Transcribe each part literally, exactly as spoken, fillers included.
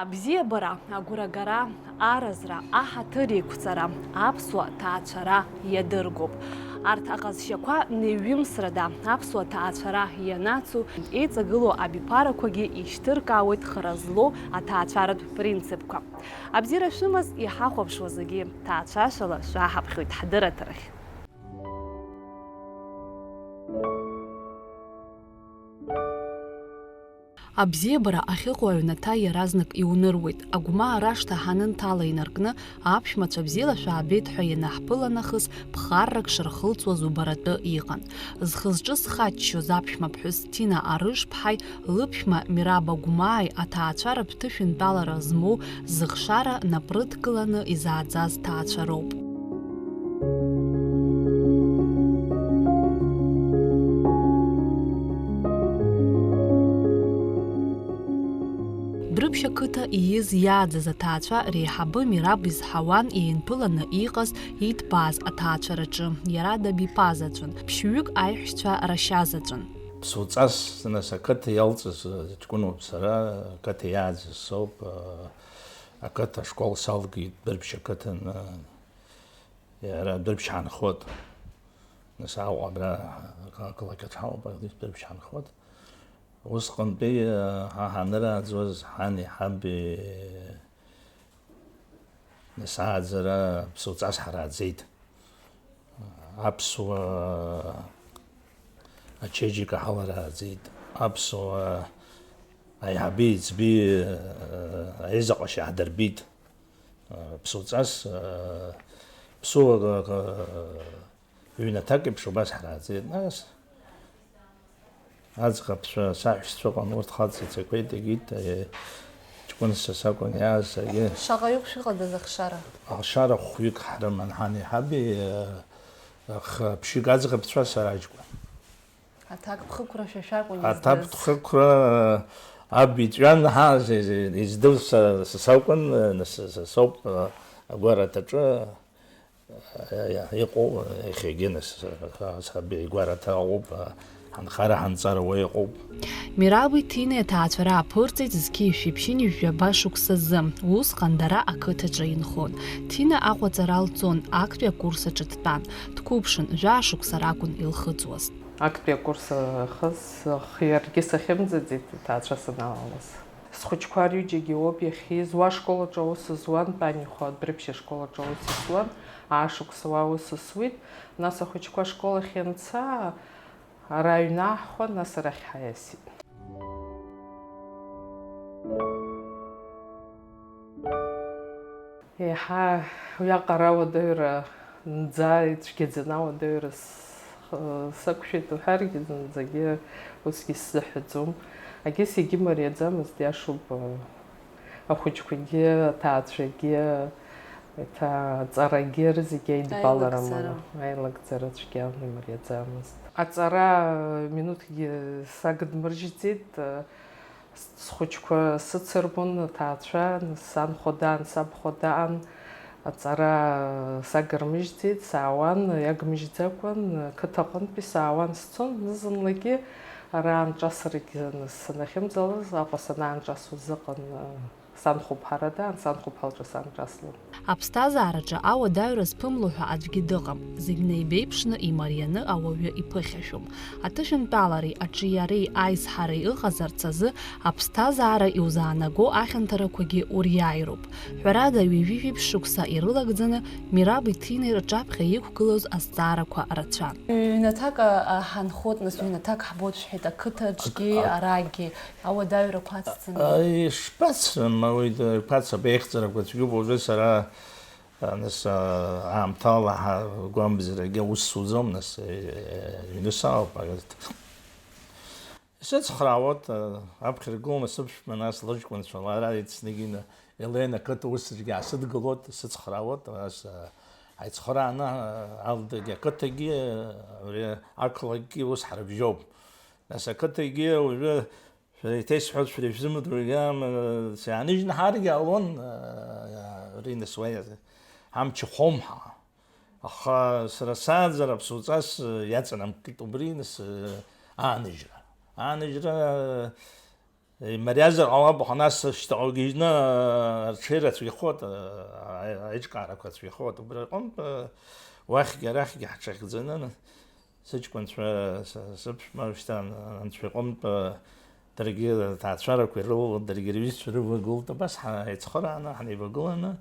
Абзиабара, агәрагара, аразра, аҳаҭыр еиқәҵара аԥсуа ҭаацәара иадыргоуп. Арҭ аҟазшьақәа неиҩымсрада аԥсуа ҭаацәара ианацу, еиҵагылоу абиԥарақәагьы ишьҭыркаауеит хра злоу аҭаацәаратә принципқәа. Абзиара шәымаз, иҳахәаԥшуа зегьы ҭаацәашала шәаҳаԥхьоит ҳдырраҭарахь. Абзиабара ахьыҟоу аҩнаҭа иаразнак иуныруеит. Агәмаа рашҭа ҳанынҭала инаркны, аԥшәмацәа бзиала шәаабеит ҳәа ианаҳԥыла нахыс, ԥхаррак шырхылҵуаз убаратәы иҟан. Зхы-зҿы зхаччоз аԥшәма ԥҳәыс Ҭина Арыжԥҳаи лыԥшәма Мираба Гәмааи аҭаацәаратә ҭышәынтәалара змоу зыхшара напрыдкыланы изааӡаз ҭаацәароуп. Дәрыԥшь ақыҭа ииз иааӡаз аҭаацәа реиҳабы Мираб изҳауан иинԥыланы иҟаз, иҭбааз аҭаацәараҿы. Иара дабиԥазаҵәын, ԥшьҩык аиҳәшьцәа рашьазаҵәын. Ԥсуҵас, нас, ақыҭа иалҵыз ҷкәыноуп сара, ақыҭа иааӡаз соуп, ақыҭа ашкол салгеит, Дәрыԥшь ақыҭан, иара Дәрыԥшь ҳаанхоит. Нас Аҟәа абра ақалақь аҿы ҳауп, Дәрыԥшь ҳаанхоит. Усҟантәи ҳа ҳанырааӡоз, ҳани ҳаби, нас, ааӡара ԥсуҵас ҳарааӡеит. Аԥсуа ачеиџьыка ҳаларааӡеит. Аԥсуа аиҳаби еиҵби аизаҟашьа ҳдырбеит. Ԥсуҵас, ԥсуа ҩнаҭак еиԥш убас ҳрааӡеит. Нас аӡӷабцәа саҳәшьцәа ыҟан, урҭ хаҵа ицақәеит, егьит, ҷкәын са сакәын иааз, егьи. Шаҟаҩык шәыҟадаз ахшара? Ахшара хәҩык ҳрыман, ҳани ҳаби, х-, ԥшьҩык аӡӷабцәа, сара аҷкәын. Аҭакԥхықәра шәа шәакәын издыз. Аҭакԥхықәра аб иҵәҩан, ҳа, зи-, зи-, издыз са, са сакәын, са, са соуп, агәараҭаҿы иҟоу, иахьагьы, нас, ҳа, ҳаб игәараҭа ыҟоуп, ҳанхара, ҳанҵара уа иҟоуп. Мираби Ҭинеи аҭаацәара аԥырҵеит зқьи жәшәи ԥшьынҩажәи жәаба шықәсазы. Усҟан дара ақыҭаҿы инхон. Ҭина аҟәаҵара лҵон, актәи акурс аҿы дтәан. Дқәыԥшын, жәаа шықәса ракәын илхыҵуаз. Актәи акурс ахыз, х-, иаргьы сахьымӡаӡеит, иҭаацәа саналалаз. Схәыҷқәа рҩыџьагьы уоуп иахьиз, уа ашкол аҿы аус зуан, Панихәа Дәрыԥшь ашкол аҿы аус исуан, аашықәса уа аус суит, нас ахәыҷқәа ашкол ахь ианца, ара аҩны ааҳхәан, нас арахь ҳаиасит. Еиҳа уиаҟара ауадаҩра нӡа ицәгьаӡаны ауадаҩра с-, сықәшәеит уҳәаргьы, зынӡагьы усгьы сзыҳәаӡом. Агьыс егьымариаӡамызт, иашоуп, ахәыҷқәагьы, аҭаацәагьы, еиҭа аҵарагьы, рызегьы аидбалара аманы, аилагӡара цәгьала имариаӡамызт. Аҵара минуҭкгьы сагдмыржьӡеит. Схәыҷқәа сыцырбон, аҭаацәа, сан хәадаан, саб хәадаан, аҵара сагырмыжьӡеит, саауан, иагмыжьӡакәан, қыҭаҟынтәи саауан, сцон, зны-зынлагьы ара анҿасрагьы санахьымӡалаз, Аҟәа санаанҿасуаз ыҟан, сан хәыԥҳара даан, сан хәыԥҳа лҿы санҿаслон. Аԥсҭазаараҿы ауадаҩра зԥымло ҳәа аӡәгьы дыҟам, зегь неибеиԥшны имарианы ауаҩы иԥыхьашәом. Аҭышәынтәалареи аҿиареи аизҳареи ыҟазарц азы аԥсҭазаара иузаанаго ахьанҭарақәагьы уриааироуп. Ҳәарада, ҩажәи жәиԥшь шықәса ирылагӡаны Мираби Ҭинеи рҿаԥхьа иқәгылоз азҵаарақәа рацәан. Ҩнаҭак, а, а, ҳанхоит, нас, ҩнаҭак ҳбоит шәҳәеит, ақыҭаҿгьы, а, а, арагьы, ауадаҩрақәа ацҵаны. А, ишԥацрым, ауаҩы, қәацап, еихҵарақәа цәгьоуп, уажәы сара, а, нас, а, аамҭала ҳа-, гәамбзарагьы аус суӡом, нас, э, э, ҩны саауп, а, Исыцхраауеит, аԥхьаргыланы сыԥшәма, нас лыҷкәынцәа лара ицнагины Елена ақыҭа усгьы аасыдгылоит, исыцхраауеит, нас, ҳаицхырааны, Алдагьы ақыҭагьы, абри ақалақьгьы ус ҳрыбжьоуп. Нас ақыҭагьы уажәы шәара иҭесҳәоит, шәара ишәзымдыруа, сааныжьны ҳаргьы ҟалон, ари нас уа ҳамч хәом ҳа. Аха сара сааӡара аԥсуҵас иаҵанамкит убри, нас, ааныжьра. Ааныжьра, Имариазар ҟалап, аха нас шьҭахьгьежьны, э, рҽеира цәгьахоит, э, аиҿкаарақәа цәгьахоит. Убри аҟынтә, э, уахьгьы арахьгьы ҳҽахьӡаны, сыҷкәынцәа, с-, сыԥшәма шьҭа анцәа иҟынтә, э, даргьы аҭаацәарақәа ирылалан, даргьы рҩызцәа рывагылт, абас ҳаицхырааны, ҳнеивагыланы,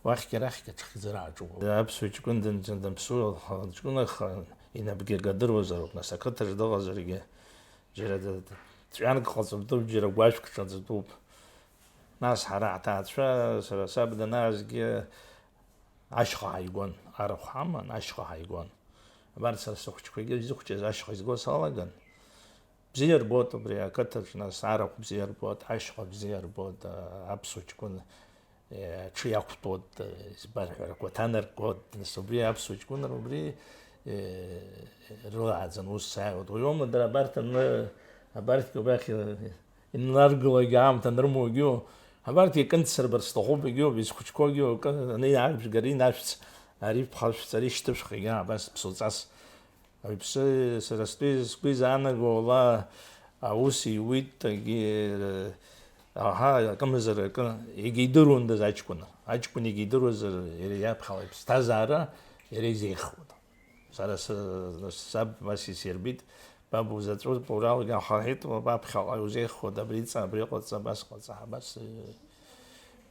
уахьгьы арахьгьы аҽхьӡара аҿуп. Аԥсуа ҷкәын дын-, данԥсу, ҷкәын аха инапгьы акадыруазароуп, нас ақыҭаҿ дыҟазаргьы, џьара д-, д-, ҵәҩанк ҟаҵатәуп, џьара гәашәк ҿаҵатәуп. Нас ҳара ҳҭаацәа, сара саб данаазгьы, ашьха ҳаигон, арахә ҳаман, ашьха ҳаигон. Абарҭ сара сыхәыҷқәагьы изыхәҷыз ашьха изго салаган. Бзиа рбоит убри ақыҭаҿ, нас арахә бзиа рбоит, ашьха бзиа рбоит, а, аԥсуа ҷкәын, э, аҽы иақәтәоит, э, избан ҳәа, ргәаҭа наргоит, нас убри аԥсуа ҷкәынра убри, э, рылааӡан ус сааиуеит. Уи аума дара абарҭ аҩны, абарҭгьы убрахь, э, инаргылогьы, аамҭа анырмоугьы, абарҭ икынҭсырбар сҭахуп, егьоуп, изхәыҷқәоугьы, акы, ани ажәгара инашәҵ, ари ԥхашәҵ, ари шьҭышәхагьы, абас ԥсуҵас. Ауаҩԥсы, сара стәы, сгәы изаанаго, ала аус иуит, егьи, аҳа, акымзар акы, егьа идыруандаз аҷкәын. Аҷкәын егьа идыруазар, иара иаԥхьала иԥсҭазаара иара изеиӷьхоит. Сара сы-, саб абас исирбеит, баб узаҵәуп, уралгьы ахаҳәит, уа баԥхьаҟа иузеиӷьхоит, абри ҵа, абри ҟаҵа, абас ҟаҵа, абас, э,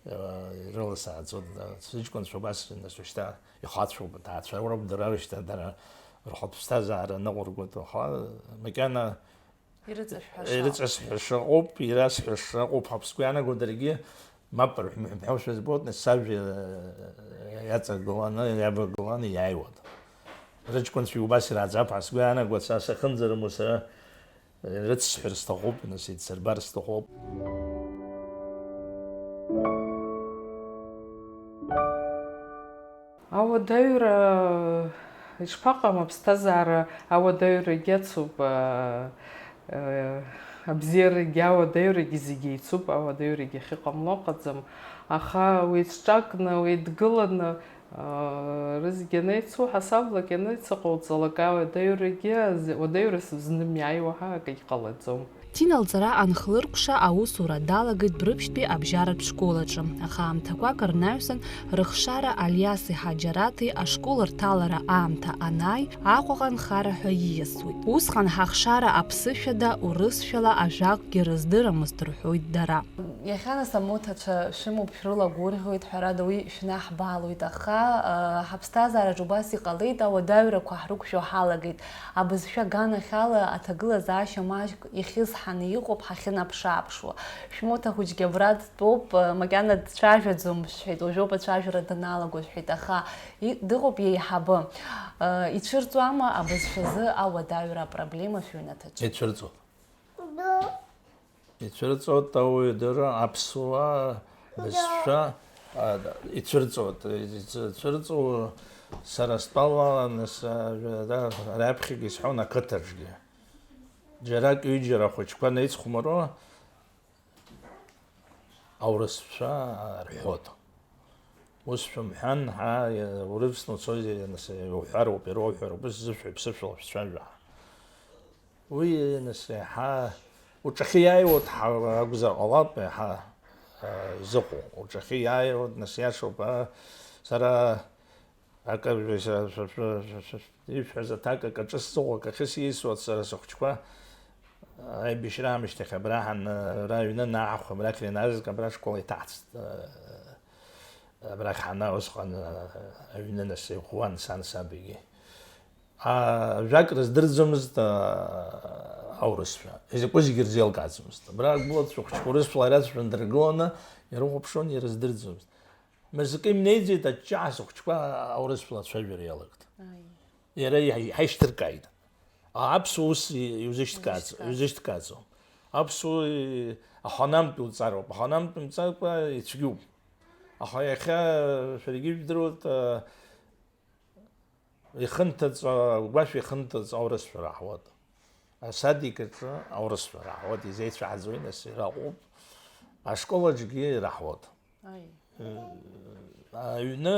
э, ирыласааӡоит, да, сыҷкәынцәа убас, нас, шьҭа ихацәоуп, аҭаацәа роуп, дара шьҭа, дара рхатә ԥсҭазаара ныҟәыргоит, аха макьана Ирыҵашәҳәаша. Ирыҵасҳәаша ыҟоуп, ирасҳәаша ыҟоуп ҳәа сгәы иаанаго даргьы, мап рҳәымҳәа збоит, нас сажәа, э, иаҵагыланы, иавагыланы иааиуан. Рыҷкәынцәа убас ирааӡап ҳәа сгәы иаанагоит, са сахынӡарымоу сара, э, ирыцсҳәар сҭахуп, нас идсырбар сҭахуп. Ауадаҩра ишԥаҟам, аԥсҭазаара ауадаҩрагьы ацуп, а, а, абзиарагьы, ауадаҩрагьы зегьы еицуп, ауадаҩрагьы ахьыҟамло ыҟаӡам, аха уеицҿакны, уеидгыланы, а, рызегьы анеицу, ҳасаблак ианеицыҟауҵалак, ауадаҩрагьы, уадаҩрас узнымиааиуа ҳәа акгьы ҟалаӡом. Ҭина лҵара анхлыркәша, аусура далагеит Брыԥшьтәи абжьаратә школ аҿы. Аха аамҭақәак рнаҩсан, рыхшара Алиаси Ҳаџьараҭи ашкол рҭалара аамҭа анааи, Аҟәаҟа нхара ҳәа ииасуеит. Усҟан ҳахшара аԥсышәада, урысшәала ажәакгьы рыздырамызт, рҳәоит дара. Иахьа нас амоҭацәа шәымоуп, шәрылагәырӷьоит, ҳәарада, уи шәнаҳбаалоит, аха, а, ҳаԥсҭазаараҿ убас иҟалеит, ауадаҩрақәа ҳрықәшәо ҳалагеит. Абызшәа аганахьала аҭагылазаашьа маҷк ихьысҳаны иҟоуп ҳахьынаԥшы-ааԥшуа. Шәмоҭа хәыҷгьы абра дтәоуп, макьана дцәажәаӡом, сҳәеит, уажәоуп ацәажәара даналаго, сҳәеит, аха и-, дыҟоуп иеиҳабы. Ицәырҵуама абызшәазы ауадаҩра апроблема шәыҩнаҭаҿы? Ицәырҵуеит. Ицәырҵуеит ауаҩы дара, аԥсуаа, бызшәа, а, ицәырҵуеит. Ицәырҵуа сара стәала, нас, а, да, раԥхьагьы исҳәон ақыҭаҿгьы. Џьарак-ҩыџьара ахәыҷқәа неицхәмаруа, аурысшәа рҳәоит. Ус шәымҳәан, ҳа, урывсны уцозеи, нас, уҳәароуп, ироуҳәароуп, ус зышәҳәа, ԥсышәала шәцәажәа. Уи, нас, еиҳа уҿахьы иааиуеит, ҳа, акәзар ҟалап, еиҳа, а, изыҟоу. Уҿахьы иааиуеит, нас, иашоуп, а, сара акы, ишәҳәаз аҭак акаҿы сҵыхәа акахьы сиасуеит, сара сыхәҷқәа аибашьра аамышьҭахь абра ҳан-, ара аҩны анаахәа, абрахь ианазгаз, абра ашкол иҭаҳҵт, а, абрахь ҳана усҟан, а, аҩны нас иӷәӷәан сан сабигьы. А, ажәак рыздырӡомызт, а, аурысшәа. Изакәу зегьы рзеилкааӡомызт. Абра агәылацәа хәыҷқәа урысшәала ирацәажәон, дыргыланы ирыхәаԥшуан, ирыздырӡомызт. Мызкы имнеиӡеит, аҷҷаҳа сыхәҷқәа аурысшәала ацәажәара иалагт. Аи. Иара иҳа-, иҳаишьҭыркааит. А, аԥсуа ус и-, иузышьҭкааӡ-, Иузышьҭкааӡ. Иузышьҭкааӡом. Аԥсуа, и-, аханамтә иуҵароуп. Аханамтә мҵакәа ицәгьоуп. Аха иахьа шәаргьы ижәдыруеит, а, ихынҭыҵ, агәашә ихынҭыҵ аурысшәа раҳауеит. Асадик аҿы аурысшәа раҳауеит, изеицәааӡои, нас, ираҟәуп. Ашкол аҿгьы ираҳауеит. Аи. Аҩны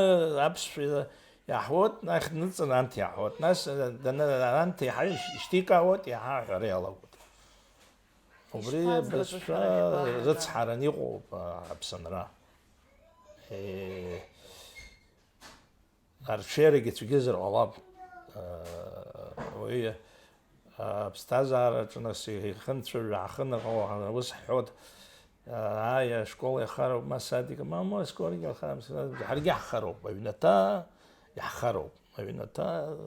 аԥсшәа иаҳауеит, нахь дныҵын анҭ иаҳауеит. Нас, даны-, анҭ иаҳа ишьҭикаауеит, иаҳа аҳәара иалагоит. Убри ишԥаӡбатәу абызшәа шәара шәгәаанагара? Рыцҳаран иҟоуп, а, Аԥсынра. Е, арҽеирагьы цәгьазар ҟалап. А, уи, а, аԥсҭазаараҿы нас ихынцәажәо, аахынҳәуа, ус ҳҳәоит, а, ааи, ашкол иахароуп, ма садик, ма, ма, скоргьы иахароуп, ҳаргьы ҳхароуп, аҩнаҭа иаҳхароуп, аҩнаҭа.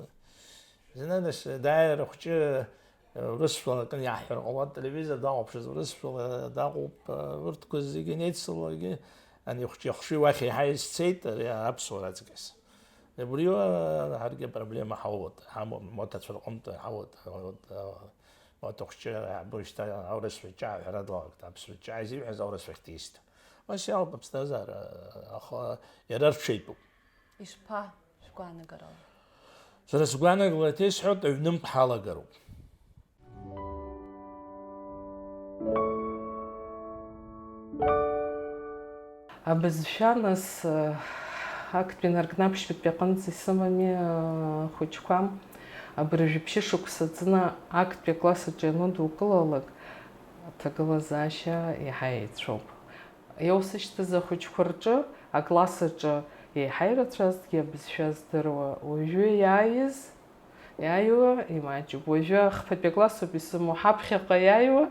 Зны нас дааир ахәҷы, Урысшәала акы иаҳҳәар ҟалоит, ателевизор дахәаԥшыз урысшәала дыҟоуп, урҭқәа зегьы неиццалогьы, ани хәҷы ахшыҩ уахь еиҳа изцеит, ари аԥсуара аҵкьыс. Убриоуа ҳаргьы апроблема ҳауеит, ҳамоуп, моҭацәа рҟынтә ҳауеит, моҭа хәҷы абри шьҭа аурысшәа ҷаа ҳәара далагт, аԥсуа ҷаа изиҳәаз аурысшәахь диист. Ус иалоуп аԥсҭазаара, аха иара рҽеитәуп. Ишԥа, шәгәаанагарала? Сара сгәаанагара еиҭа исҳәоит, аҩнынтә ҳалагароуп. Абызшәа, нас, актәи наркны аԥшьбатәи аҟынӡа исымами, ахәыҷқәа? Абыржәы ԥшьышықәса ҵны актәи акласс аҿы ианудукылалак, аҭагылазаашьа иаҳа еицәоуп. Иоусышьҭыз ахәыҷқәа рҿы, акласс аҿы еиҳа ирацәазҭгьы абызшәа здыруа, уажәы иааиз, иааиуа имаҷуп. Уажәы ахԥатәи аклассоуп исымоу, ҳаԥхьаҟа иааиуа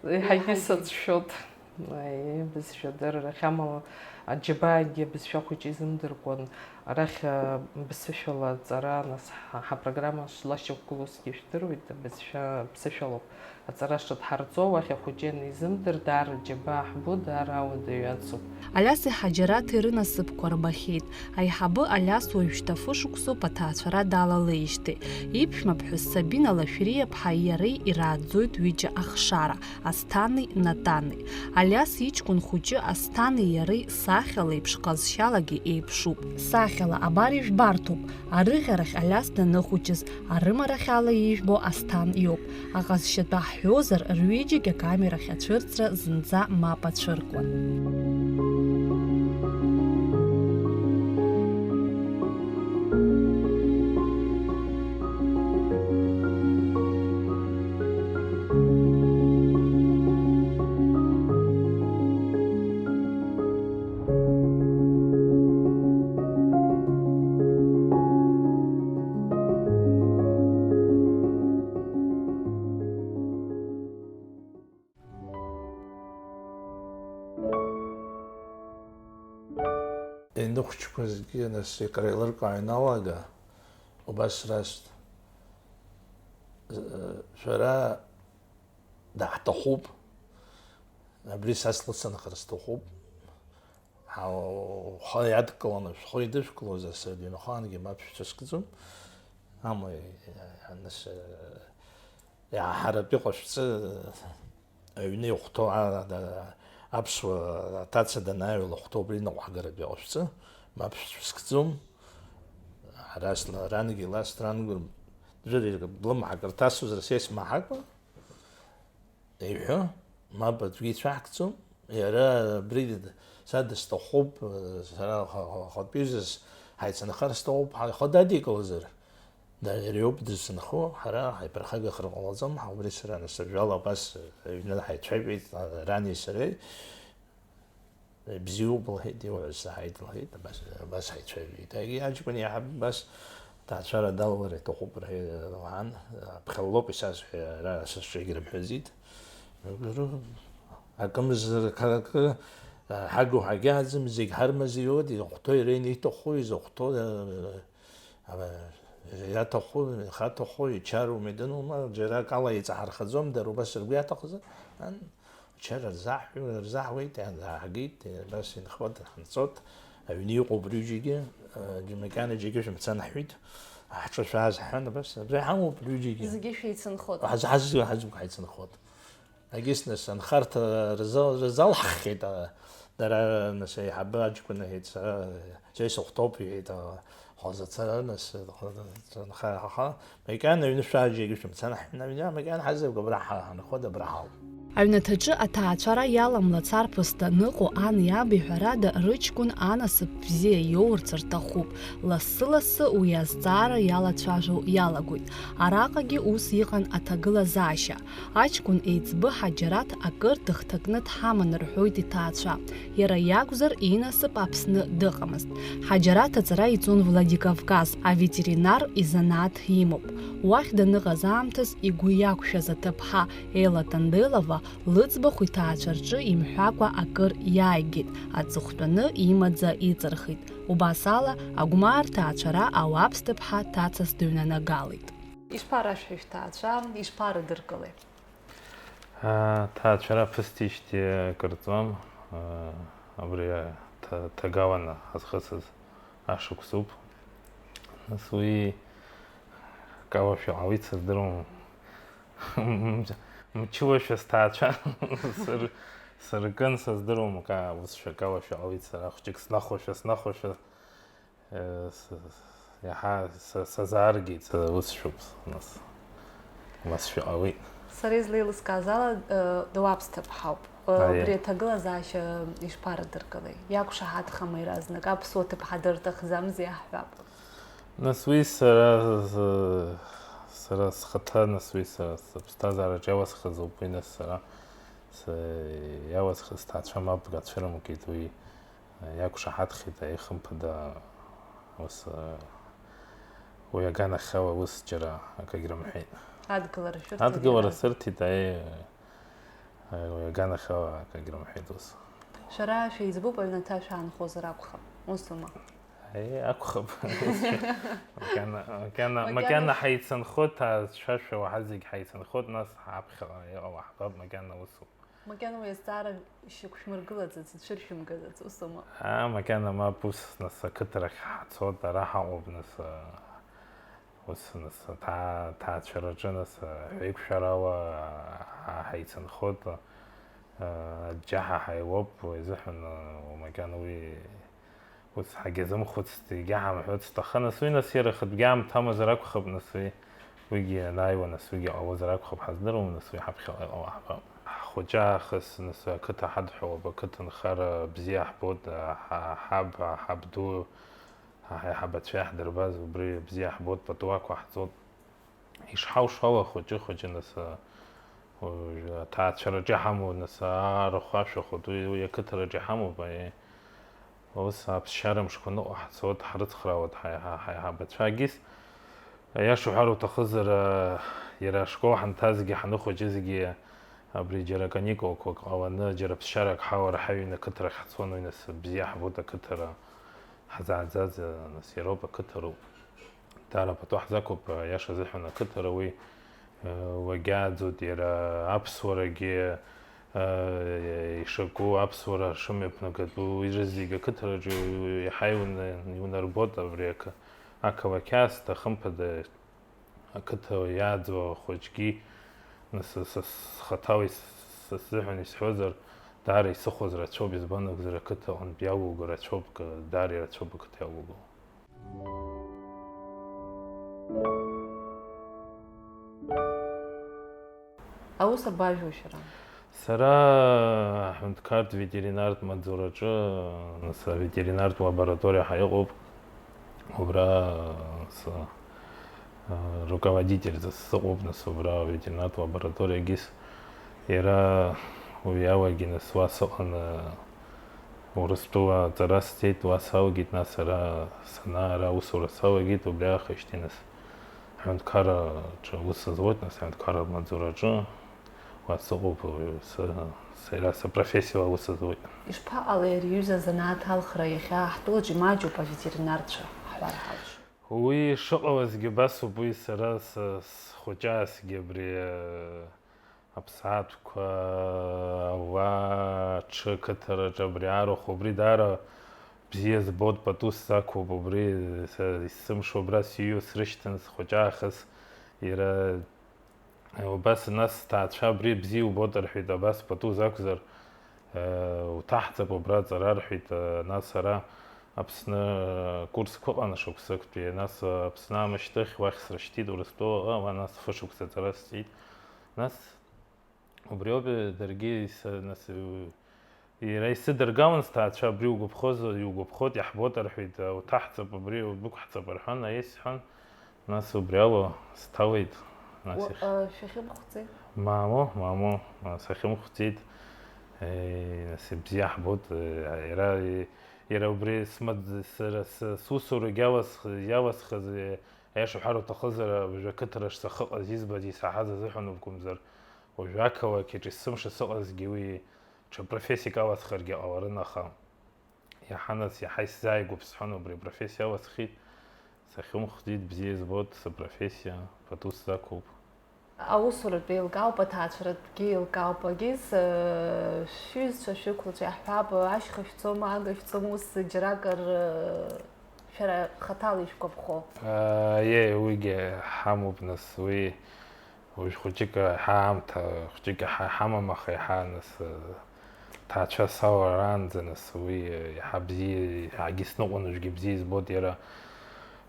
еиҳагьы Еиҳагьы. Сацәшәоит. Аиеи, абызшәа адыррахь, амала аџьабаагьы абызшәа хәыҷы изымдыркуан. Арахь, а, бызшәала аҵара, нас, ҳа, ҳапрограмма шлашьақәгылоу усгьы ижәдыруеит, абызшәа ԥсышәалоуп. Аҵара шыдҳарҵо, уахь ахәыҷы ианизымдыр, даара џьабаа ҳбо, даара ауадаҩы ацуп. Алиаси Ҳаџьараҭи рынасыԥқәа рбахьеит. Аиҳабы Алиас уажәшьҭа фышықәсоуп аҭаацәара далалеижьҭеи. Иԥшәмаԥҳәыс Сабина Лашәриаԥҳаи иареи ирааӡоит ҩыџьа ахшара, Асҭани Натани. Алиас иҷкәын хәыҷы Асҭани иареи сахьала еиԥш ҟазшьалагьы еиԥшуп. Сахьала абар ижәбарҭоуп, арыӷьарахь Алиас даныхәыҷыз, арымарахьала ижәбо Асҭан иоуп. Аҟазшьатәы ҳҳәозар, рҩыџьагь акамерахь ацәырҵра зынӡа мап ацәыркуан. Иныхәҷқәазгьы, нас, икреилыркаауа ианалага, убас расҳәт, шәара даҳҭахуп, абри са слыцынхар сҭахуп, ҳа-, ухы иадкыланы шәхы идышәкылозар, сара дыҩнахаангьы мап шәцәыскӡом, амала, нас, иаҳаратәы иҟашәҵа, аҩны ихәҭоу, а-, а-, аԥсуа аҭаца данааиуа илыхәҭоу убри ныҟәҳгаратәы иҟашәҵа, мап шәцәыскӡом. Ҳара сла-, рангьы иласҭ, рангьы ӡәыр блымҳак рҭасозар, са исмаҳакәа, иҳәо, мап аӡәгьы ицәаҳкӡом. Иара абри са дысҭахуп, сара ха-, ха-, хатәы ҩызас ҳаицынхар сҭахуп, ҳа-, ихы дадикылозар, да-, иара иоуп дызҭынхо, ҳара ҳаиԥырхагахар ҟалаӡом, ҳа убри сара нас ажәала абас аҩны ҳаицәажәеит, рани сареи. Бзиоуп, лҳәеит, иуҳәаз саҳаит, лҳәеит, абас, абас ҳаицәажәеит. Егьи аҷкәын иаҳа абас ҭаацәара далалар иҭахуп, рҳәеит, лҳәан, аԥхьа лоуп исазҳәа, ара сызҿегьы рымҳәаӡеит. Акымзар, акы, ҳагу ҳагьааӡам, зегь ҳармазеиуеит, изыхәҭоу иара ианиҭаху, изыхәҭоу, иаҭаху, ихаҭаху, ичароума, идынума, џьара акала иҵаҳархаӡом, дара убас ргәы иаҭахызар, ан, Ачара рзаҳҳәо-, рзаҳуеит, иаанаагеит, абас инхоит, ҳанцот, аҩны иҟоуп рҩыџьагьы, џьа-, макьана џьаргьы шәымцан ҳҳәеит, ҳҿы шәааз ҳҳәан, абас, абри ҳамоуп рҩыџьагьы. Зегьы шәеицынхот? Ҳаз-, ҳаз-, ҳазқәак ҳаицынхот. Егьыс, нас, анхарҭа рзал-, рзалҳххьеит, а, дара, нас, аиҳабы аҷкәын иҳәеит, сара, сара исыхәҭоуп, иҳәеит, а, Ҳазацара нас, ҳа-, ҳа-, ҳа-, макьана аҩны шәааџьегьы шәымцан, ҳнавиа, макьана ҳазеигәа абра ҳа-, ҳанхода абра ҳауп. Аҩнаҭаҿы аҭаацәара иаламлац арԥыс даныҟоу ани иаби ҳәарада рыҷкәын анасыԥ бзиа иоурц рҭахуп. Лассы-лассы уи азҵаара иалацәажәо иалагоит. Араҟагьы ус иҟан аҭагылазаашьа. Аҷкәын еиҵбы Ҳаџьараҭ акыр дыхҭакны дҳаман рҳәоит иҭаацәа. Иара иакәзар, инасыԥ Аԥсны дыҟамызт. Ҳаџьараҭ аҵара иҵон Владикавказ, аветеринар изанааҭ имоуп. Уахь даныҟаз аамҭаз игәы иақәшәаз аҭыԥҳа Ела Танделова лыӡбахә иҭаацәа рҿы имҳәакәа акыр иааигеит, аҵыхәтәаны имаӡа иҵырхит. Убас ала, Агәмаа рҭаацәара Ауаԥс ҭыԥҳа ҭацас дыҩнанагалеит. Ишԥарашәҳәеи шәҭаацәа, ишԥарыдыркылеи? Аҭаацәара ԥысҭижьҭеи акыр ҵуам, абри ҭа-, ҭагаланы ҳазхысыз ашықәсуп. Нас уи акалашәа ҟалеит сыздыруам. Мчылашәа сҭаацәа сыр-, сыркын сыздыруам, ка-, усшәа акалашәа ҟалеит сара, хәҷык снахошәа, снахошәа, Э, с-, с-, иаҳа са-, сазааргеит, са усшәоуп, нас, уасшәа ҟалеит. Сара излеилыскааз ала, э, Дауаԥс ҭыԥҳауп. Э, Аиеи. Убри аҭагылазаашьа ишԥарыдыркылеи? Иақәшаҳаҭхама иаразнак? Аԥсуа ҭыԥҳа дырҭахӡамзи иаҳҳәап. Нас уи сара, с-, сара схаҭа, нас уи сара сыԥсҭазаараҿ иаласхазоуп, уи нас сара с-, иаласхыз сҭаацәа мап рацәырымкит, уи иақәшаҳаҭхеит, аихымԥада, ус, уи аганахьала ус џьара акагь рымҳәеит. Адгылара шәырҭеит. Адгылара иара сырҭеит, аи, уи аганахьала акагь рымҳәеит ус. Шәара шәеиҵбуп, аҩнаҭа шәаанхозар акәхап, усума? Аи, акәхап. Макьана, макьана, Макьана макьана ш- ҳаицынхоит, ацәашәа уаҳа зегь ҳаицынхоит, нас ҳаԥхьаҟа иҟало ҳбап, макьана усуп. Макьана уи азҵаара шьақәшәмыргылаӡац, ицәыршәымгаӡац, усума? Аа, макьана мап, ус, нас, ақыҭарахь ҳцоит, ара ҳаҟоуп, нас, а, ус, нас, аҭаа-, аҭаацәараҿы, нас, а, ҳәеиқәшәарала, а, ҳаицынхоит, а, аџьџьаҳа ҳаиуоуп, уи азыҳәан, а, макьана уи Ус ҳагьазымхәыцт, егьаҳамҳәыцт, аха нас уи, нас, иара ихатәгьы аамҭа амазар акәхап, нас уи, уигьы анааиуа, нас уигьы ҟалозар акәхап, ҳаздыруам, нас уи ҳаԥхьаҟа иҟало ҳбап. Ҳхәыҷы аахыс, нас уи ақыҭа ҳадҳәалоуп, ақыҭанхара бзиа ҳбоит, ҳа-, ҳаб, ҳабду, ҳа-, ҳаиҳабацәа иаҳдырбаз убри бзиа ҳбоит, пату ақәаҳҵоит. Ишҳалшо ала, хәыҷы-хәыҷы, нас, а, уажә аҭаацәараҿы иҳамоу, нас, арахә ашәахәа ду, уи ақыҭараҿы иҳамоуп, аиеи. Ус аԥсшьара мшқәа ныҟәаҳҵоит, ҳрыцхраауеит ҳаи-, ҳа-, ҳаиҳабацәагьыс. Аиаша уҳәар уҭахызар, а, иара ашкол ҳанҭазгьы, ҳаныхәыҷызгьы, абри џьара каникулқәак ҟаланы, џьара ԥсшьарак ҳауар, ҳаҩны ақыҭарахь ҳцон, уи нас бзиа ҳбоит, ақыҭара ҳзааӡаз, а, нас иароуп, ақыҭароуп. Даара пату ҳзақәуп, аиаша азыҳәан, ақыҭара уи, э, уагьааӡоит, иара аԥсуарагьы, э, ишаку, аԥсуара шымҩаԥнагатәу, уи рызегь ақыҭараҿы иаҳа иуна-, иунарбоит абри ақы-, ақалақь аасҭа, хымԥада, ақыҭа иааӡоу ахәыҷгьы, нас, са, са схаҭала ис-, са сзыҳәан исҳәозар, даара исыхәоз рацәоуп, избан акәзар, ақыҭа аҟынтә иалуго рацәоуп, ка-, даара ирацәоуп ақыҭа иалуго. Аус абажәуа шәара? Сара аҳәынҭқарратә ветеринартә маҵзураҿы, нас, аветеринартә лабораториа ҳәа иҟоуп, убра с-, руководительӡа сыҟоуп, нас, убра аветеринартә лабораториагьы с-, иара уи алагьы, нас, уа сыҟан, Урыстәыла аҵара сҵеит, уа салагеит, нас ара санаа, ара аусура салагеит, убри аахижьҭеи, нас, аҳәынҭқарраҿы аус зуеит, нас, аҳәынҭқарратә маҵзураҿы уа сыҟоуп, уи сы-, сара сыпрофессиала аус зуеит. Ишԥаҟалеи ари аҩыза азанааҭ алхра? Иахьа ҳтәылаҿ имаҷуп аветеринарцәа, ҳҳәар ҳалшоит. Уи шыҟалазгьы абасоуп, уи сара сы-, схәыҷаасгьы абри, Аԥсаатәқәа, ауаа, аҽы ақыҭараҿы абри арахә, убри даара бзиа збоит, пату сзақәуп, убри са исзымшо, убра сиҩуа срышьҭан, схәыҷаахыс, иара, убас, нас сҭаацәа абри бзиа убоит рҳәеит, абас пату закәзар, э, уҭаҳҵап убра аҵара рҳәеит, э, нас ара Аԥсны курсқәа ыҟан шықәсыктәи, нас Аԥсны аамышьҭахь уахь срышьҭит, Урыстәылаҟа, уа нас фышықәса аҵара сҵеит. Нас убриоуп даргьы са-, нас, иара исыдыргауан сҭаацәа, абри угәаԥхозар, иугәаԥхоит, иаҳбоит рҳәеит, уҭаҳҵап, абри удәықәҳҵап рҳәан, аиеи сҳәан, нас убри ала сҭалеит. Нас Уа-, их- а, шәахьымхәӡеи? Мамоу, мамоу, а, сахьымхәӡеит. Еи, нас ибзиа ҳбоит, е, иара, е, иара убри смаӡ-, сара с-, сусурагь иаласх-, иаласхыз, е, аиаша уҳәар уҭахызар, абыржәы ақыҭара шсахыҟаз избаз, исаҳаз азыҳәан акәымзар, уажәы ақалақь аҿы есымша сыҟазгьы уи ҽа профессиак аласхыргьы ҟаларын, аха иаҳа нас, иаҳа исзааигәоуп сҳәан, убри апрофессиа аласхит, сахьымхәӡеит, бзиа избоит сыпрофессиа, пату сзақәуп. Аусуратә еилкаауп, аҭаацәаратәгьы еилкаауп, агьыс, э, шәҩызцәа, шәықәлацәа иаҳҳәап, ашьха шәцома, ага шәцома, ус џьаракыр, э, шәара хаҭала ишәгәаԥхо? Аиеи, уигьы ҳамоуп, нас, уи уажә хәыҷык аамҭа хәыҷык иаҳа ҳамам, аха иаҳа, нас, э, ҭаацәа салараанӡа, нас, уи, э, иаҳа бзиа, иаҳагьы сныҟәон, уажәгьы бзиа избоит иара.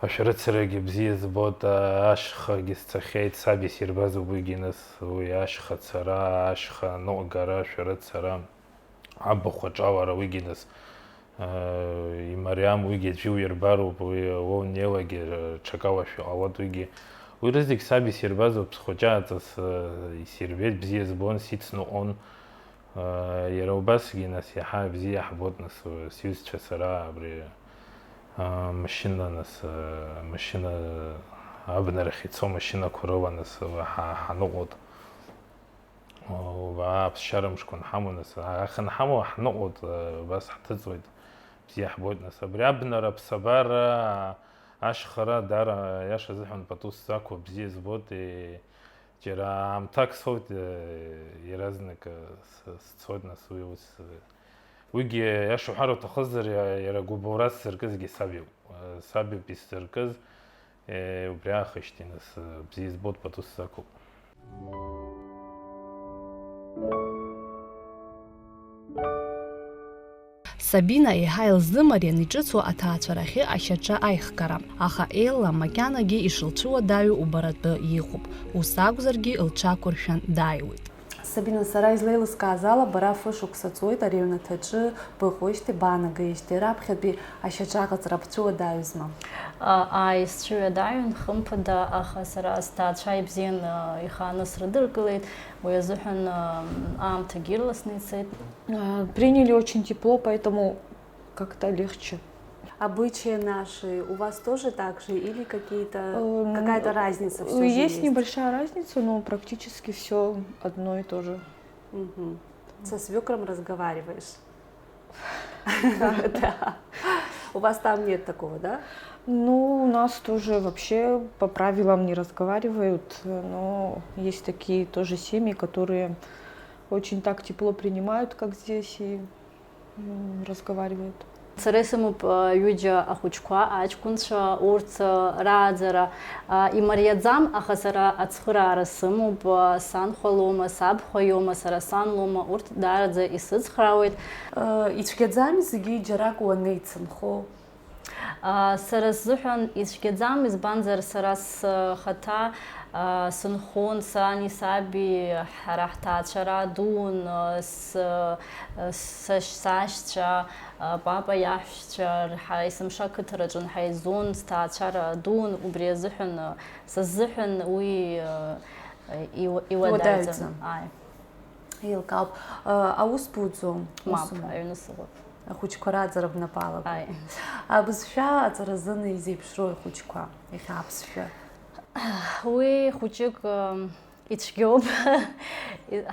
Ашәарыцарагьы бзиа збоит, ашьхагьы сцахьеит, саб исирбазоуп уигьы, нас, уи ашьха цара, ашьха ныҟәгара, ашәарыцара, абахә аҿалара, уигьы, нас, э, имариам, уигьы аӡәы иуирбароуп, уи уа унеилагьы, э, ҽакала шәыҟалоит, уигьы. Уи рызегь саб исирбазоуп, схәыҷы ааҵыс, э, исирбеит, бзиа збон, сицныҟәон. Иара убасгьы, нас, иаҳа бзиа иаҳбоит, нас, сҩызцәа сара абри, а, машьына, нас, а, машьына абнарахь ицо машьынақәа рыла, нас, ҳа-, ҳаныҟәоит. О, аа, ԥсшьара мшқәа анҳамоу, нас, аха анҳамоу ҳныҟәоит, а, убас ҳҭыҵуеит, бзиа ҳбоит, нас, абри абнара, аԥсабара, ашьхара, даара, аиаша азыҳәан, пату сзақәу бзиа збоит, и-, Џьара аамҭак соуит, э, иаразнак, э, с-, сцоит, нас, уи аус, э, уигьы, аиаша уҳәар уҭахызар, иа-, иара агәыбылра сзыркызгьы саб иоуп. Э, саб иоуп исзыркыз, э, убри аахижьҭеи, нас, э, бзиа избоит, пату сзақәуп. Сабина еиҳа илзымариан иҿыцу аҭаацәарахьы ашьаҿа аихгара, аха Елла макьанагьы ишылцәуадаҩу убаратәы иҟоуп, ус акәзаргьы лҽақәыршәан дааиуеит. Сабина, сара излеилыскааз ала, бара фышықәса ҵуеит ари аҩнаҭаҿы быҟоижьҭеи, баанагеижьҭеи, раԥхьатәи ашьаҿа аҟаҵара бцәуадаҩызма? А, ааи, сцәыуадаҩын, хымԥада, аха сара сҭаацәа ибзианы ихааны срыдыркылеит, уи азыҳәан, а, аамҭагьы ирласны ицеит. А, приняли очень тепло, поэтому как-то легче. Обычаи наши у вас тоже так же или какие-то, Э, ну, какая-то разница всё же есть есть? Небольшая разница, но практически всё одно и то же. Мгм. Со свёкром разговариваешь? Да. У вас там нет такого, да? Ну, у нас тоже вообще по правилам не разговаривают, но есть такие тоже семьи, которые очень так тепло принимают, как здесь, и, м, разговаривают. Сара исымоуп, а, ҩыџьа ахәыҷқәа, аҷкәынцәа, урҭ, а, рааӡара, а, имариаӡам, аха сара ацхыраара сымоуп, а, санхәа лоума, сабхәа иоума, сара сан лоума, урҭ даараӡа исыцхраауеит. Э, ицәгьаӡами зегьы џьарак уанеицынхо? А, сара сзыҳәан ицәгьаӡам, избанзар, сара схаҭа, а, сынхон, сани саби, ҳара ҳҭаацәара дуун, а, с-, а, сашь-, сашьцәа, а, папа иаҳәшьцәа, ҳа есымша ақыҭараҿы ҳаизон, сҭаацәара дуун, убри азыҳәан, а, са сзыҳәан уи, а, иу-, иуадаҩӡам. Иуадаҩӡам. Ааи. Еилкаауп. Э, аус буӡом? Мап, усума? Аҩны сыҟоуп. Ахәыҷқәа рааӡара бнапы алакуп. Ааи. Абызшәа аҵаразын изеиԥшроу ахәыҷқәа, иахьа аԥсшәа? Уи хәыҷык, ы, ицәгьоуп.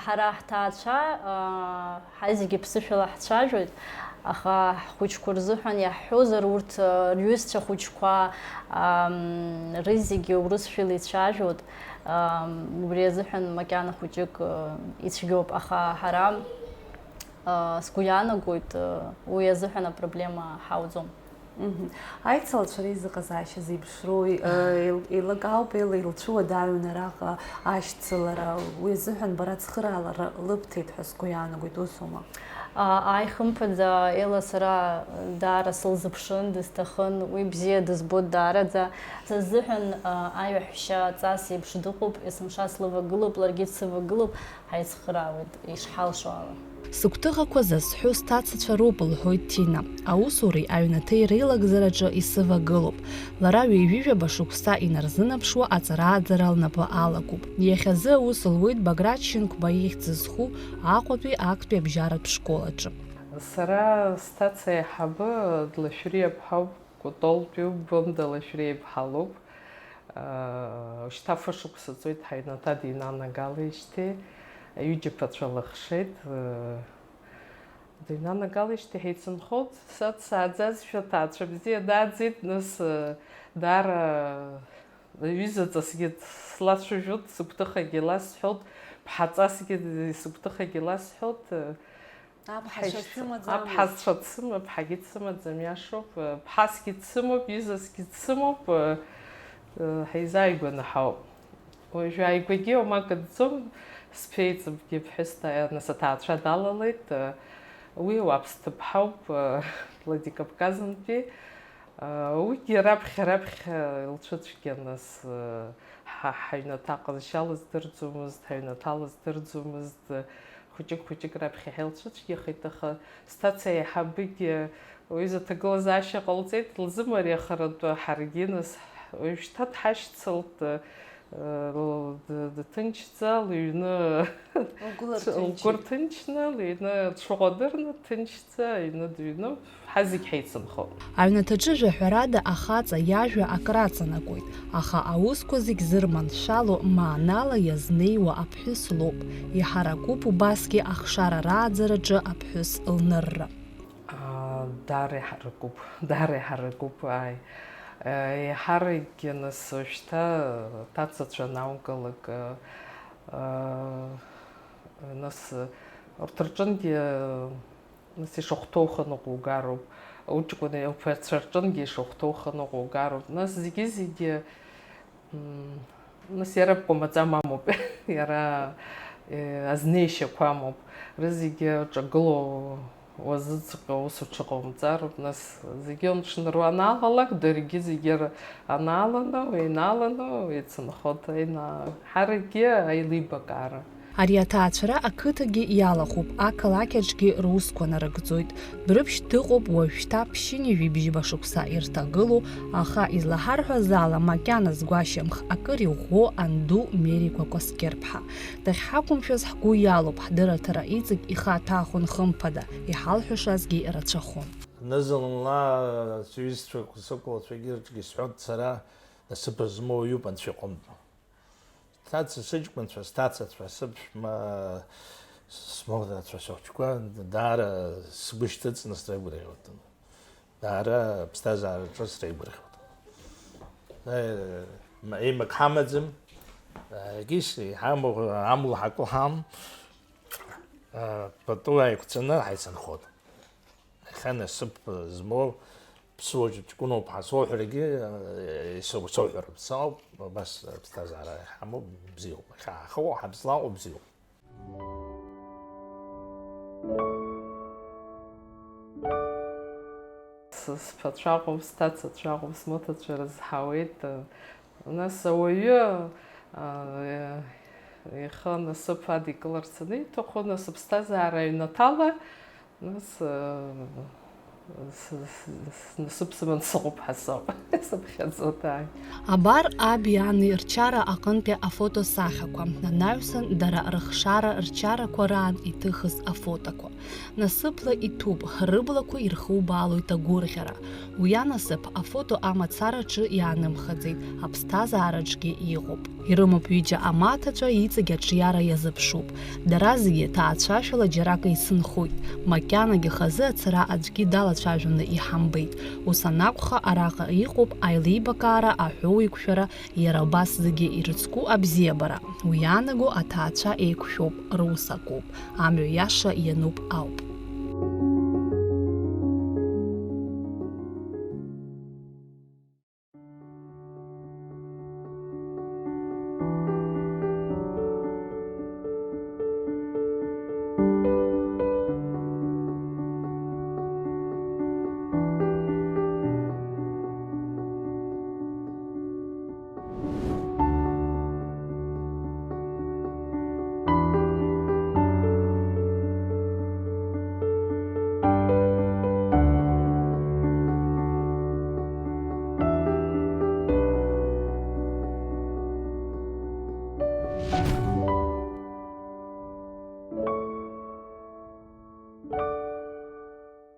Ҳара ҳҭаацәа, ы, ҳазегьы ԥсышәала ҳцәажәоит, аха ҳхәыҷқәа рзыҳәан иаҳҳәозар, урҭ, ы, рҩызцәа хәыҷқәа, ы, рызегьы урысшәала ицәажәоит. Ам, убри азыҳәан макьана хәыҷык, э, ицәгьоуп, аха ҳара, э, сгәы иаанагоит, э, уи азыҳәан апроблема ҳауӡом. Мгм. Аицалацәа реизыҟазаашьа зеиԥшроу, э, еил-, еилакаауп, еила илцәуадаҩын араҟа ашьцылара, уи азыҳәан бара цхыраалара лыбҭеит ҳәа сгәы иаанагоит, усума? Ааи, хымԥада, Ела сара даара сылзыԥшын, дысҭахын, уи бзиа дызбоит даараӡа. Са сзыҳәан, аа, аиаҳәшьа ҵас еиԥш дыҟоуп, есымша слывагылоуп, ларгьы дсывагылоуп, ҳаицхраауеит, ишҳалшо ала. Сыгәҭыхақәа зазҳәо сҭацацәа роуп, лҳәоит Ҭина. Аусуреи аҩнаҭеи реилагӡараҿы исывагылоуп. Лара ҩажәижәаба шықәса инарзынаԥшуа аҵара-ааӡара лнапы алакуп. Иахьазы аус луеит Баграт Шьынқәба ихьӡ зху Аҟәатәи актәи абжьаратә школ аҿы. Сара сҭаца аиҳабы Длашәриа ԥҳауп, Кәтолтәиуп, Бонда Лашәриа иԥҳа лоуп. Шьҭа фышықәса ҵуеит ҳаҩнаҭа дыҩнанагалеижьҭеи, ҩыџьа ԥацәа лыхшеит. Дыҩнанагалеижьҭеи ҳаицынхоит, са дсааӡазшәа, ҭаацәа бзиа дааӡеит, нас, даара ҩызаҵасгьы слацәажәоит, сыгәҭыхагьы ласҳәоит, ԥҳаҵасгьы сыгәҭыхагьы ласҳәоит. Аԥҳацәа шәымаӡамызт? Аԥҳацәа дсыма-, ԥҳагьы дсымаӡам, иашоуп, ԥҳасгьы дсымоуп, ҩызасгьы дсымоуп, ҳаизааигәаны ҳауп. Уажәы ааигәагьы уамак дцом, сԥеиҵбгьы ԥҳәыс ҭа-, нас аҭаацәа далалеит, уи Уаԥс ҭыԥҳауп, Владикавказынтәи. Уигьы раԥхьа-раԥхьа илцәыцәгьан, нас, ҳа-, ҳаҩнаҭа ҟазшьа лыздырӡомызт, ҳаҩнаҭа лыздырӡомызт, хәыҷык-хәыҷык раԥхьа ҳаилцәыцәгьахеит, аха сҭаца аиҳабыгьы уаҩыза ҭагылазаашьа ҟалҵеит, лзымариахаратәы ҳаргьы, нас, уажәшьҭа дҳашьцылт, д-, дҭынчӡа, лыҩны лгәы лырҭынчит. Лгәы рҭынчны, лыҩны дшыҟоу адырны, дҭынчӡа аҩны дыҩноуп, ҳазегь ҳаицынхоуп. Аҩнаҭаҿы жәаҳәарада ахаҵа иажәа акраҵанакуеит, аха аусқәа зегь зырманшәало маанала иазнеиуа аԥҳәыс лоуп. Иҳаракуп убасгьы ахшара рааӡараҿы аԥҳәыс лнырра. Аа, даара иҳаракуп, даара иҳаракуп, ааи. Еиҳаракгьы, нас, шьҭа ҭацацәа анаугалак, аа, нас, урҭ рҿынгьы, нас, ишахәҭоу хы ныҟәугароуп, уҷкәын иԥацәа рҿынгьы ишахәҭоу хы ныҟәугароуп, нас, зегьы-зегьы Мм, нас иара бкәамаҵа мамоуп, иара, э, азнеишьақәа амоуп. Рызегьы ҿагылоу уазыҵәҟьа ус уҽыҟаумҵароуп, нас зегьы умҽныруа анаалалак, даргьы зегьы р-, анааланы, уеинааланы, уеицынхоит, аина-, ҳаракгьы аилибакаара. Ари аҭаацәара ақыҭагьы иалахәуп, ақалақь аҿгьы русқәа нарыгӡоит. Брыԥшь дыҟоуп уажәшьҭа ԥшьынҩажәи бжьба шықәса ирҭагылоу, аха излаҳарҳәаз ала макьана згәашьамх акыр иӷәӷәоу анду Мериқәа Кәасқьырԥҳа. Дахьҳақәымшәаз ҳгәы иалоуп, ҳдырраҭара иҵегь ихаҭахәын хымԥада, иҳалҳәашазгьы рацәахон. Зны-зынла сҩызцәа сыкәлацәагьы рҿгьы сҳәон, сара насыԥ змоу уаҩуп анцәа иҟынтә. Сҭаца сыҷкәынцәа, сҭацацәа, сыԥшәма, смоҭацәа, сыхәыҷқәа даара сгәы шьҭыҵны среигәырӷьоит. Даара аԥсҭазаараҿы среигәырӷьоит. Е, м-, еимак ҳамаӡам, егьыс иҳамоу амла ҳакәыҳам, а, пату ааиқәҵаны ҳаицынхоит. Иахьа насыԥ змоу ԥсуа ҷкәыноуп ҳәа соуҳәаргьы, э, исоу-, соуҳәароуп. Сауп, абас аԥсҭазаара иҳамоуп, бзиоуп. Иахьа ҳахыҟоу, ҳабзлаҟоу бзиоуп. С-, сԥацәа ыҟоуп, сҭацацәа ыҟоуп, смоҭацәа рызҳауеит. Нас ауаҩы, а, ихы насыԥ адикыларц аниҭаху, нас аԥсҭазаара аҩнаҭала, нас, а, с-, с-, с-, насыԥ сыман сыҟоуп ҳәа сауп исыԥхьаӡо, ааи. Абар аби ани рчара аҟынтәи афотосахьақәа, анаҩсан дара рыхшара рчарақәа раан иҭыхыз афотоқәа. Насыԥла иҭәуп, рыблақәа ирхубаалоит агәырӷьара. Уи анасыԥ афото амацараҿы иаанымхаӡеит, аԥсҭазаараҿгьы иҟоуп. Ирымоуп ҩыџьа амаҭацәа, иҵегь аҿиара иазыԥшуп. Дара зегьы ҭаацәашәала џьарак еицынхоит. Макьанагьы хазы ацара аӡәгьы далацәажәаны иҳамбеит. Ус анакәха, араҟа иҟоуп аилибакаара, аҳәоуеиқәшәара, иара убас зегьы ирыцку абзиабара. Уи иаанаго аҭаацәа еиқәшәоуп, рус акоуп. Амҩа иаша иануп ауп.